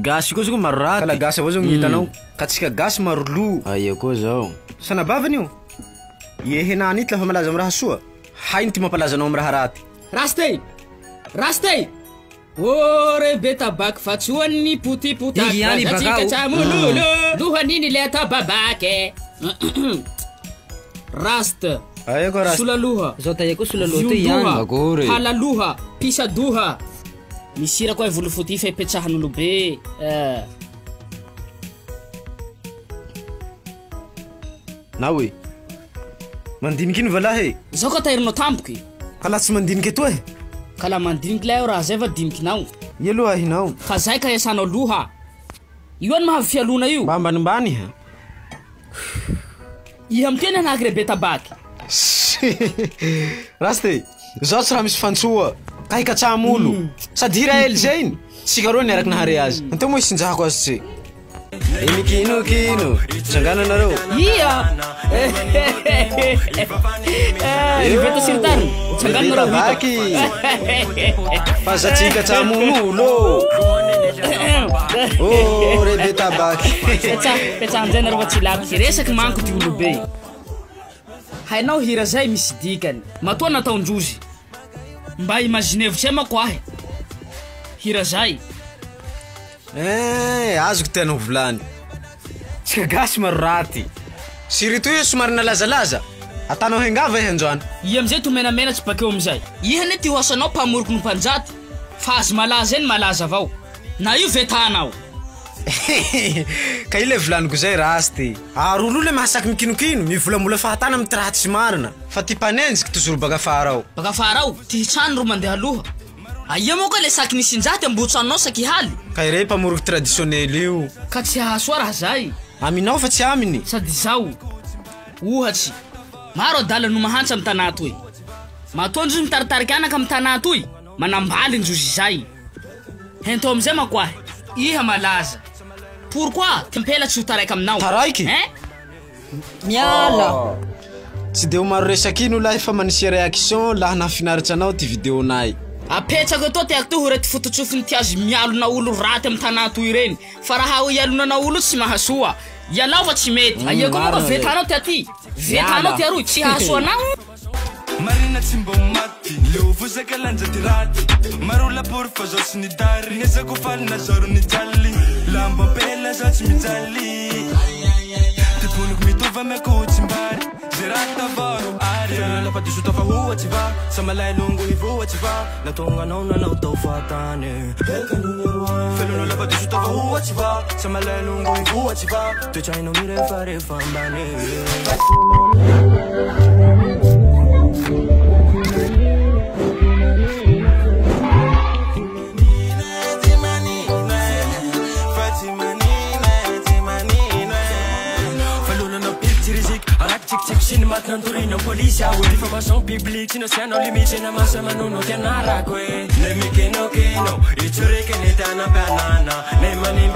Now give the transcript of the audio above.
Gasy koa zao maro raty. Kala gasy avao zao gny hitanao. Ka tsika gasy maro lo. Aia koa zao. Sanabavany io. Ie henany ity lafa malaza amy raha soa. Hainy ty mampalaza anao amy raha raty. Raste! Raste! Oh rebe tabaky fa tsy hoan'ny potipotaka Igny ihany Zatsika bakao. tsamololo Lohan'iny le atao babaky Raste Aia koa raha. Solaloha Zao taia koa solaloha toy ihany. Viondoha Akory. Halaloha Pisadoha Misy hira koa volofoty fa ipetsahan'olobe eh. Na hoe. Mandiniky ino valahy e? Zao ka tahirinao tampoky Ka laha tsy mandiniky etoa e. Ka laha mandiniky lay aho raha zay va dinikinao Ia aloha ahinao. Ka zay ka iasanao loha Io any mahavy fialona io Mba ambanimbany ha. Iha miteny anaky rebe tabaky Raste, zao tsy raha misy fantsoa. Ka hikatsaham-olo. Sady hira ely zay iny. Tsika roa niaraky nahare azy. Anteo moa isinjahako azy tsy. E mikinokino. Tsangana anareo. Ia Riveta sy ry tariny Tsangano nareo hita Tabaky. Fa za tsy hikatsahamon'olo. Oh, rebe tabaky. Petsaha, petsaha amizay nareo fa tsy ilako Resaky manko ty olobe Hainao hira zay misy dikany Matoa nataondrozy Mba imaginevo tsay manko ahy Hira zay Eh, azoko tianao ho volany. Tsika gasy maro raty. Surtout io somary nalazalaza. Atanao hengava iha androany. Ia amizay to menamenatsy bakeo amizay Iha anie ty ho asanao mpamoroko no mpanjaty Fa azy malaza eny malaza avao Na io vetanao Ka io le volaniko zay rasty. Ary olo le mahasaky mikinokino, mivolambola fahatana amy ty raha tsy marina. Fa ty mpanenjiky toujours baka afara ao. Baka afara ao, ty trano ro mandeha aloha Aia moa ka le saky nisinjaty ambotranao saky haly Ka irey mpamoroky traditionnel io. Ka tsy hahasoa raha zay Aminao fa tsy aminy. Sady zao Ohatsy Maro adala no mahantra amy tanà toy Matoa ndrozy mitaritariky anaka amy tanà toy Manambaly ndrozy zay Hentao amizay manko ahy Iha malaza Pourquoi ty ampela tsy ho taraiky aminao Taraiky? Hein? Miala. Tsy de ho maro resaky ino lahy fa manisia réaction laha nahafinaritra anao ty vidéonay. Apetrako etoa tiako ty ho rety fototsofiny ty azo mialona olo raty amy tanà toy ireny Fa raha ialonanao olo tsy mahasoa Ialao fa tsy mety Aia koa moa ka marina zay. vetanao ty aty Vetanao ty aroy tsy hahasoa anao Marina tsy mbo maty Leo vozaka lanja ty raty Maro lapory fa zao tsy nidary Nezako faly na zaro nijaly Lambo ampela zao tsy mijaly Ty bonoko mitovy amy akoho tsy mbary Zay raha tavaro ary Lafa diso tafahoatsy va Sa malay longo hivoatsy va Natonga anao nanao tao fahatany Felonao lafa diso tafahoatsy va Sa malay longo hivoatsy va Toetsainao mirefarefa ambany. Diffamation publique, tsy nasianao limite na masa manono ty anarako e. Ne mikinokino, itsorike ny tanam-pianana, ne manimba.